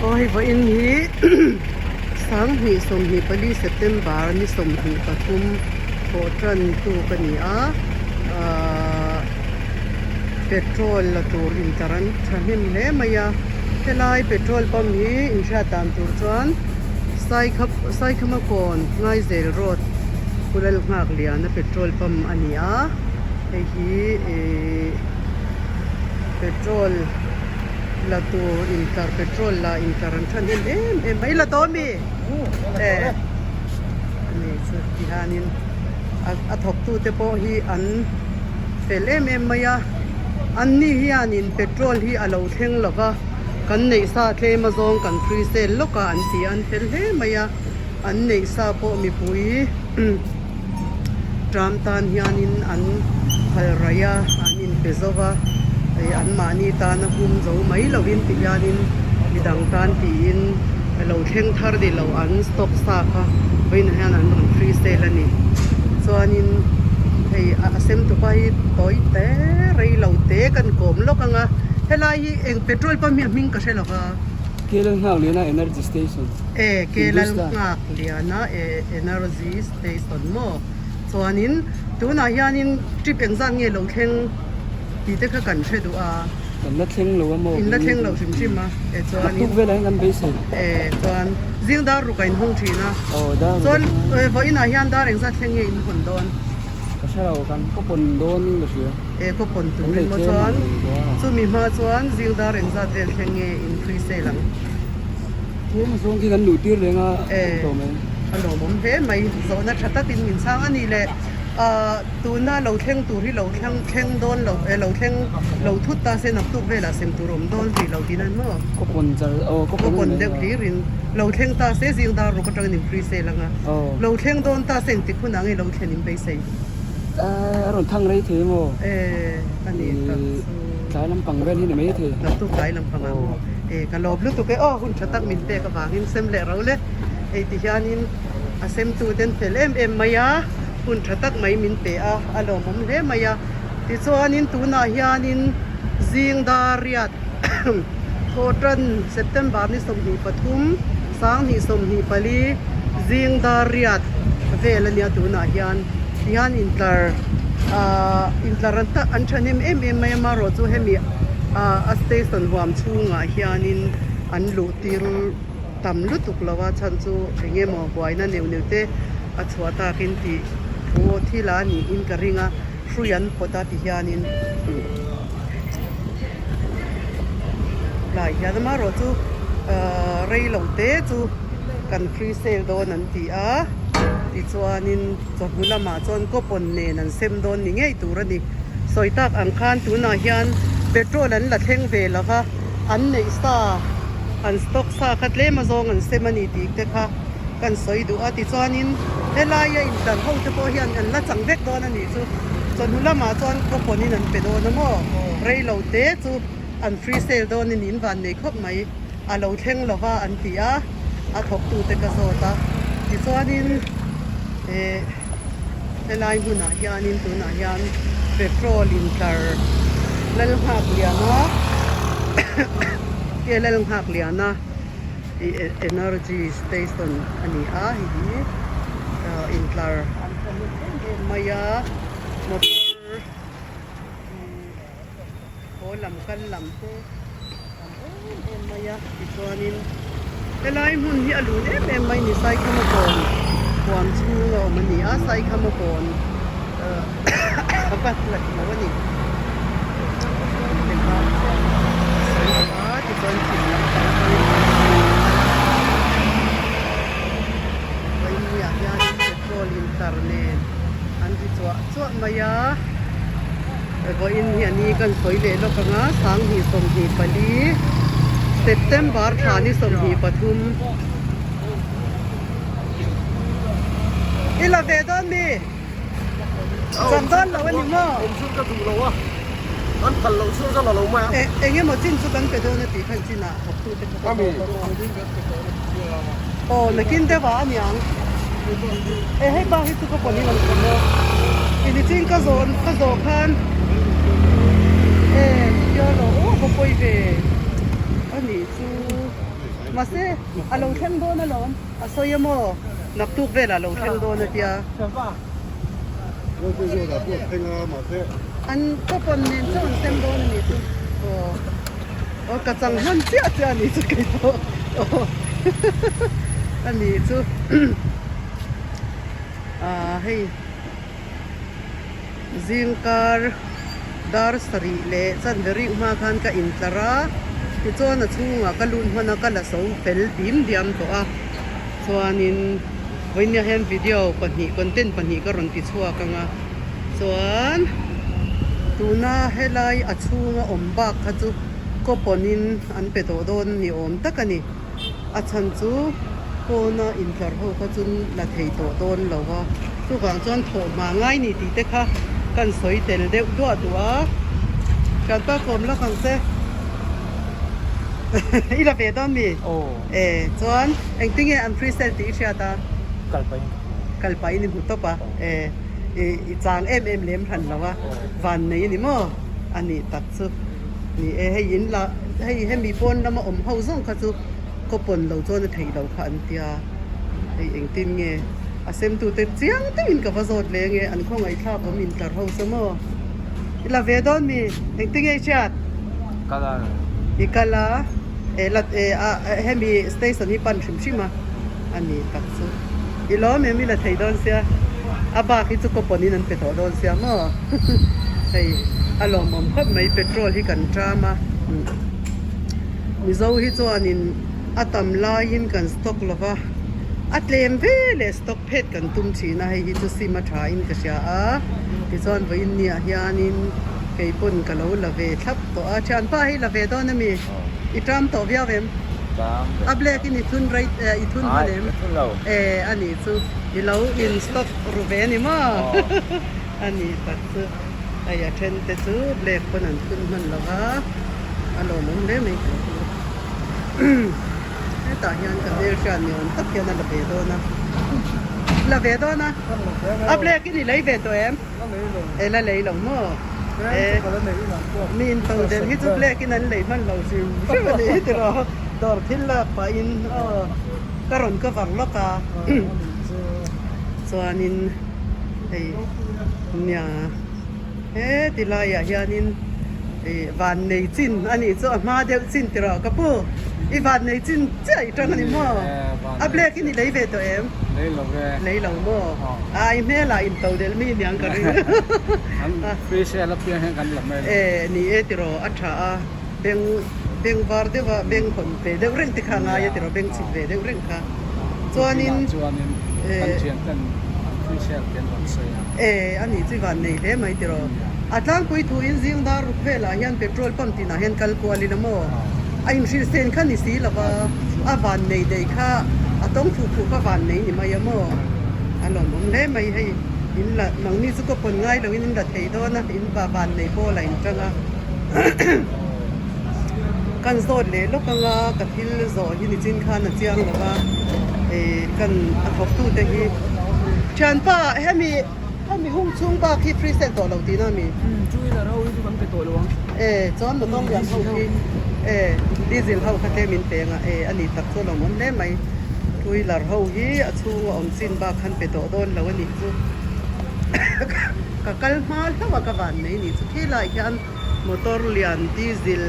Aw hei vawiin hi 2024 September ni 23 thawh tan tuk a ni a ahh petrol la tur intlar an thahnem hle mai a helai petrol pump hi inhriat dan tur chuan Saikhama kawn Ngaizel road Kulal nghak liana petrol pump a ni a hei hi ihh petrol la tur intlar petrol la intlar an tha hnem em em mai la tawh ami eh ani chu tihianin a thawk tu te pawh hi an fel em em mai a an ni hianin petrol hi a lo thleng lo va kan neih sa tlem a zawng kan free sale lawk a an ti a an fel hle mai a an neih sa pawh mipui Tram tan hianin an phal raih a, an inpe zo va, ih anmahni tana hum zo mai lovin ti hianin midang tan tiin lo thleng thar ni lo an stock sa kha vawiinah hian an rawn free sale a ni. Chuanin hei a sem tupa hi tawi te rei lo te kan kawm lawk ang a, helai hi eng petrol pump hi a hming ka hre lo va. Kelal nghak liana energy station. E Kelal nghak liana energy station maw chuanin tunah hianin trip engzat nge lo thleng tih te kha kan hre duh a. Kan la thleng lo a maw? In la thleng lo hrim hrim a e chuanin. Naktuk velah hian kan beisei. E chuan zing dar ruk a inhawng thin a. Aw dar ruk. Chuan vawiinah hian dar engzat thleng nge in hawn dawn? Ka hre lo kan kaw pawn dawn in ka hria. E kaw pawn turin maw chuan chumi hma chuan zing dar engzat vel thleng nge in free sale ang. Tlem a zawng khi kan luh tir reng a awm tawh mai. A lawmawm hle mai zawhna tha takin min chhang a ni le ah tuna lo thleng tur hi lo thleng thleng dawn lo e lo thleng lo thut ta se naktuk velah sem tur awm dawn tih lo tin an maw. Kaw pawn char aw kaw pawn deuh hlirin lo thleng ta se zing dar ruk atangin in free sale ang a. Lo thleng dawn ta se engtik hunah nge lo thlen in beisei? A rawn thang rei thei emaw? E, a ni tak chu. Tlai lampang vel hi ni mai thei. Naktuk tlai lampang ah maw? E, ka lawm lutuk e aw, hun tha tak min pek avangin sem leh ro le. Hei ti hianin a semtu ten fel em em mai a, hun tha tak mai min pe a, a lawmawm hle mai a. Tichuanin tunah hianin zing dar riat thawhtan September ni 23, 2024 zing dar riat vel a nia tunah hian tihian intlar ahh intlar an tak an thahnem em em mai a marawh chu hemi ah a station huam chhungah hianin an luh tir tam lutuk lo a chhan chu eng emaw buaina neuh neuh te a chhuah takin tih thu thil a niin ka ring a hrui an pawt a tihianin tlai hian amaherawh chu ahh rei lo te chu kan free sale dawn an ti a tichuanin chawhnu lamah chuan coupon nen an sem dawn ni ngei tur a ni sawi tak ang khan tunah hian petrol an la thleng ve lo va an neih sa an stock sa kha tlem azawng an sem a ni tih te kha kan sawi duh a tichuanin helaia intlar ho te pawh hian an la chang vek dawn a nih chu chawhnu lamah chuan coupon in an pe dawn a maw rei lo te chu an free sale dawn in in van nei khawp mai a lo thleng lo va an ti a a thawk tu te ka zawt a tichuanin eh helai hmunah hianin tunah hian petrol intlar Lalnghakliana Lalnghakliana. Ih energy station a ni a hei hi intlar an thlahnem em em mai a motor haw lam kal lam te tam em em mai a tichuanin helai hmun hi a lun em em mai a ni Saikhama kawn huam chhung a awm a ni a Saikhama kawn a va hlat lo a ni tih kha a sawi duh a tichuan thim lampang atangin vawiin ah hian petrol intlar nen an ri chuah chuah mai a vawiin hi a ni kan sawi leh lawk ang a 2024 September thla ni 23 i la ve dawn mi. Chang dawn lo a ni maw? Awm chu ka duh lo a, kan phal loh chu ka la lo mai a. E, eng emaw chin chu kan pe dawn a tih khan chinah thawktute kha ka zawt a. Aw, nakin deuh ah a niang. E, hei bak hi chu ka pawn in an kawm aw. Ini chin ka zawh ka zawh khan e, tia lo aw ka pawi ve a nih chu. Mahse a lo thleng dawn alawm. A sawi a maw? Naktuk velah a lo thleng dawn a tia. An coupon nen chauh an sem dawn a nih chu. Aw. Aw ka chang hman chiah chiah a nih chu kei pawh. Aw a nih chu. Ah hei zingkar dar sarih leh chanve rik hma khan ka intlar a tichuan a chhungah ka lut hman a ka la so fel dim diam tawh a chuanin vawinia hian video pahnih content pahnih ka rawn ti chhuak ang a chuan tuna helai a chhunga awm bak kha chu coupon in an pe tawh dawn ni awm tak a ni. A chhan chu pawna intlar ho kha chu la thei tawh dawn lo a, chuvang chuan thawh hma ngai ni tih te kha kan sawi tel deuh duah duah a, Thianpa kawm lawk ang che i la ve dawn mi? E chuan engtinge an free sale tih i hriat a? Kal pahin i hmu tawp a, e i chang em em lem hran lo a, van nei a ni maw? A nih tak chu. Ni e, hei in la, hei hemi pawn lama awm ho zawng kha chu coupon lo chuan a theih loh kha an tia, hei engtin nge a semtute chiang deuhin ka va zawt leh nge an khawngaihthlak awm intlar ho sa maw? I la ve dawn mi? Engtin nge i hriat? Kal a. I kal a, e la e a hemi station hi pan hrim hrim a, a ni tak chu. I lawm em i la thei dawn sia, a bak hi chu coupon in an pe tawh dawn sia maw hei a lawmawm khawp mai petrol hi kan ṭam a Mizo hi chuanin a tam laiin kan stock lo va a tlem ve leh stock phet kan tum thin a hei hi chu sim a tha in ka hria a tichuan vawiin ni ah hianin kei pawn ka lo la ve thlap tawh a thianpa hi la ve dawn ami i ṭam tawh viau em? A black in i thun rei i thun hman em? E a nih chu i lo in stock ru ve a ni maw? A nih tak chu hei a then te chu black pawn an thun hman lo va a lawmawm hle mai ka ti. Hetah hian ka hmelhriat ni awm tak hian a la ve dawn a. La ve dawn a? A black in i lei ve tawh em? E la lei lo maw? E mi in to del hi chu black in an lei hman lo hrim hrim a nih hi tiraw dawr thil lak pahin aw ka rawn cover lawk a chuanin hei nia heti laiah hianin ih van nei chin a nih chu a hma deuh chin tiraw ka pu i van nei chin chiah i tang a ni maw a black in i lei ve tawh em? Lei lo ve. Lei lo maw? A i hmel ah in to delh mi niang ka ring. An free sale apiang hian kan la mai lo. E ni e tiraw a tha a beng beng var deuh a beng hawn ve deuh reng te kha a ngai a tiraw beng chhit ve deuh reng kha. Chuanin Chuanin kan thian ten an free sale te an rawn sawi a. E a nih chu i van nei hle mai tiraw. A tlangpui thu in zing dar ruk velah hian petrol pump tinah hian kal kual ila maw? A inhrilh sen kha ni si lova a van nei daih kha a tawng fuh fuh kha van nei ni mai a maw? A lawmawm hle mai hei in la nangni chu ka pawn ngai loin in la thei dawn a in va van nei pawl a in tang a kan zawt leh lawk anga ka thil zawh hi nichin khan a chiang lova eh kan a thawktute hi thianpa hemi Hemi hung chhung bak hi free sale tawh lo tihna a mi? Umm two wheeler ho hi chu kan pe tawh lo ang. E chuan motor lian ho khi e diesel ho kha tlem in pe anga e a ni tak chu a lawmawm hle mai. Two wheeler ho hi a chhunga awm chin bak khan pe tawh dawn lo a nih chu. Ka kal hma hlauh a ka van mai nih chu khilai khian motor lian diesel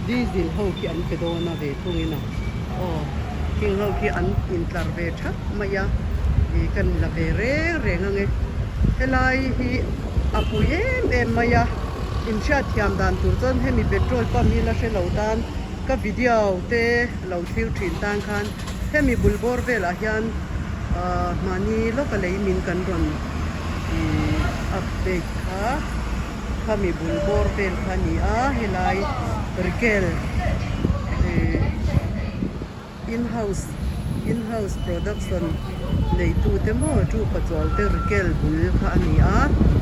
diesel ho khi an pe dawn a ve thungin a aw khing ho khi an intlar ve thap mai a ih kan la ve reng reng ang e helai hi a pui em em mai a inhriat thiam dan tur chuan hemi petrol pump hi la hre lo tan ka video te lo thlir thin tan khan hemi bul bawr velah hian ahh mahni lawka lei min kan rawn ih update kha. Khami bul bawr vel kha a ni a helai rikel ih in house in house production neitu te maw chu pachuau te rikel bul kha a ni a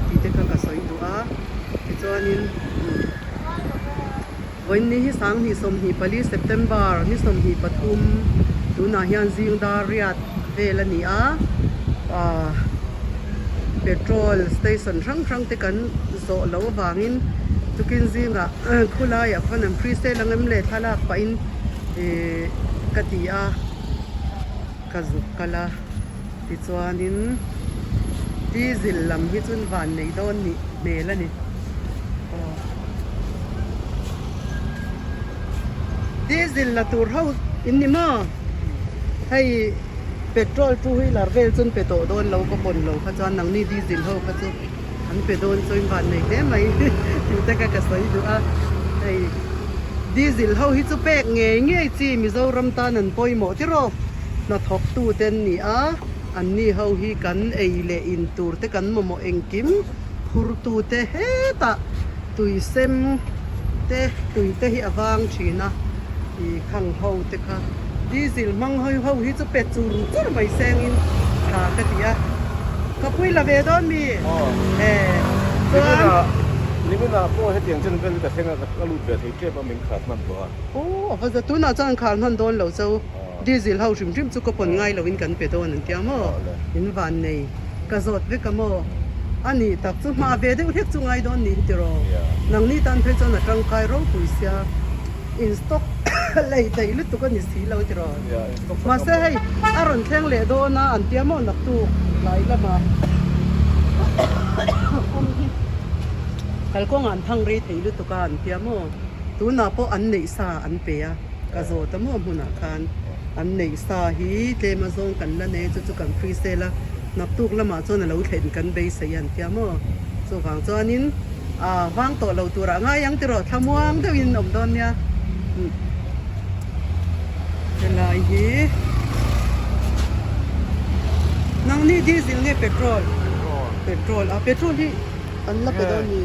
tih te kha ka sawi duh a tichuanin vawiin hi sanghnih 24 September ni 23 tunah hian zing dar riat vel a ni a ah petrol station hrang hrang te kan zawh loh avangin tukin zingah khulaiah khawn an free sale ang em le thlalak pahin ih. ka ti a, ka zuk kal a, tichuanin diesel lam hi chun van nei dawn nih hmel a ni. Aw. Diesel la tur ho in ni maw? Hei petrol two wheeler vel chun pe tawh dawn lo ka pawn lo kha chuan nangni diesel ho kha chu an pe dawn chu in van nei hle mai tih te kha ka sawi duh a. Hei diesel ho hi chu pek ngei ngei chi Mizoram tan an pawimawh tiraw hnathawk tu te an ni a, anni ho hi kan ei leh in tur te kan mamawh engkim phur tu te hetah tui sem te tui te hi a vang thin a ih khang ho te kha diesel hmang ho ho hi chu pe chur chur mai seng in tha ka ti a ka pui la ve dawn mi e chuan Nimin ah pawh hetiang chen vel ka thleng a ka lut ve thei tep a min khar hman tawh a. Aw a va za tunah chuan khar hman dawn lo cho diesel ho hrim hrim chu ka pawn ngai lo in kan pe dawn an tia maw in van nei. Ka zawt vek a maw? A nih tak chu hma ve deuh hlek chu ngai dawn nih hi tiraw? Nangni tan phei chuan a tangkai ropui sia, in stock lei daih lutuk a ni si lo tiraw? Mahse hei a rawn thleng leh dawn a an tia maw naktuk tlai lamah kawng hi kalkawngah an thang rei thei lutuk a an tia maw? Tunah pawh an neih sa an pe a, ka zawt a maw hmunah khan. An neih sa hi tlem a zawng kan la nei a, chu chu kan free sale a, naktuk lamah chuan a lo thlen kan beisei a an tia maw? Chuvang chuanin ah vang tawh lo turah ngai ang tiraw thlamuang deuhin awm dawn nia. Helai hi nangni diesel nge petrol? Petrol a petrol hi an la pe dawn ni.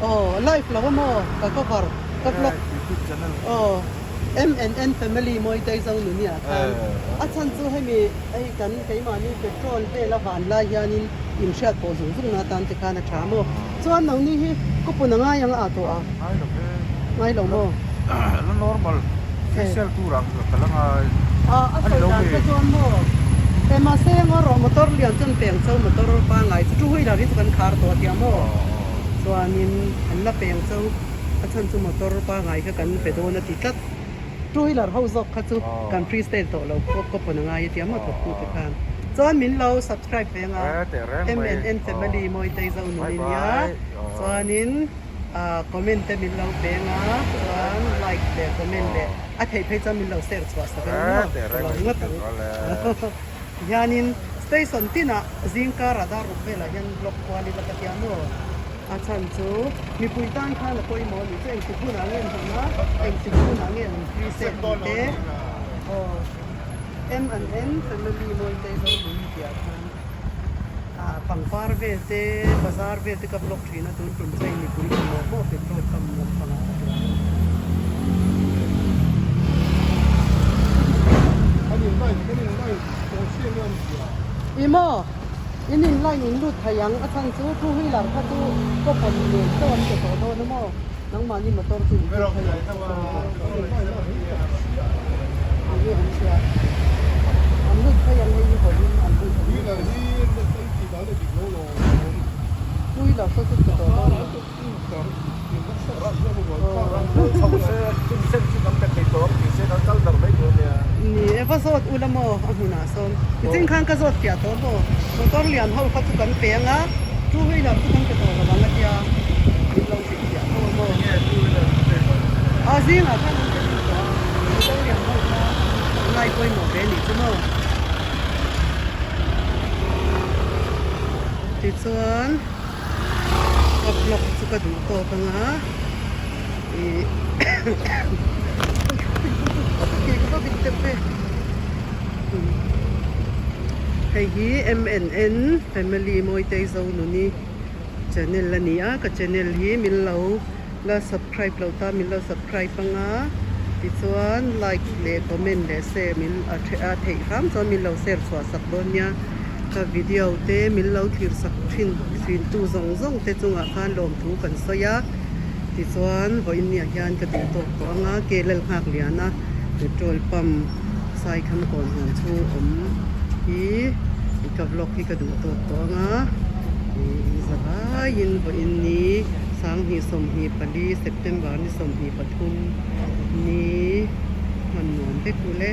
Aw live lo a maw ka cover ka vlog aw. MNN family Mawitei zo nu nia khan a chhan chu hemi hei kan keimahni petrol vel a van lai hianin inhriat pawh zung zung na tan te khan a tha maw chuan nangni hi kawpun a ngai ang a tawh a ngai lo ve ngai lo maw la normal facial tur ang ka la ngai a a sawi dan kha chuan maw e mahse ngaw rawh motor lian chuan peng cho motor pangai chu two wheeler hi chu kan khar tawh a tia maw chuanin an la peng cho. A chhan chu motor pangai kha kan pe dawn a ti tlat. Two wheeler ho zawk kha chu kan free style tawh lo pawh ka pawn a ngai a ti a maw thawktu te khan. Chuan min lo subscribe ve anga MNN family Mawitei zo nun i nia. Chuanin comment te min lo pe anga chuan like leh comment leh a theih phei chuan min lo share chhuah sak anga maw ka lo ngawt ang. Hianin station tinah zingkar ah dar ruk velah hian vlog kual ila ka tia maw. A chhan chu mipui tan khan a pawimawh a nih chu engtik hunah nge an hawn a, engtik hunah nge an reset tih te aw M and N family Mawitei zo lui tih ah khan ah pangpar vel te bazar vel te ka vlog thin a tun tum chuan mipui mamawh maw petrol pump lampang ah ka tel a. I maw? In in line in lut thei ang, a chhan chu two wheeler kha chu coupon nen chauh an pe tawh dawn a maw? Nangmahni motor chu in lut thei ang coupon nen. Enge an hria? An lut thei ang hei hi vawiin an lut ang. Two wheeler saw chu pe tawh dawn lo. Ni e va zawt ula maw a hmunah sawn nichin khan ka zawt fiah tawh maw motor lian ho kha chu kan pe anga two wheeler chu kan pe tawh lo ang a tia min lo hrilh fiah tawh maw a zingah khan an pe lut tawh a motor lian ho kha an ngai pawimawh ve anih chu maw tichuan. Ka vlog chu ka duh tawk ang a ih ka va bik deuh ve hei hi MNN family Mawitei Zonuni channel a ni a ka channel hi min lo la subscribe lo ta min lo subscribe ang a tichuan like leh comment leh share min a theih hram chuan min lo share chhuah sak dawn nia. Ka video te min lo thlir sak thin thin tu zawng zawng te chungah khan lawmthu kan sawi a, tichuan vawiin niah hian ka duh tawk tawh ang a, KLL nghak lian a petrol pump Saikham kawn huan chhung awm hi ka vlog hi ka duh tawk tawh ang a, ih zavaiin vawiin ni 2024 September ni 23 ni hman nuam. Vek ule.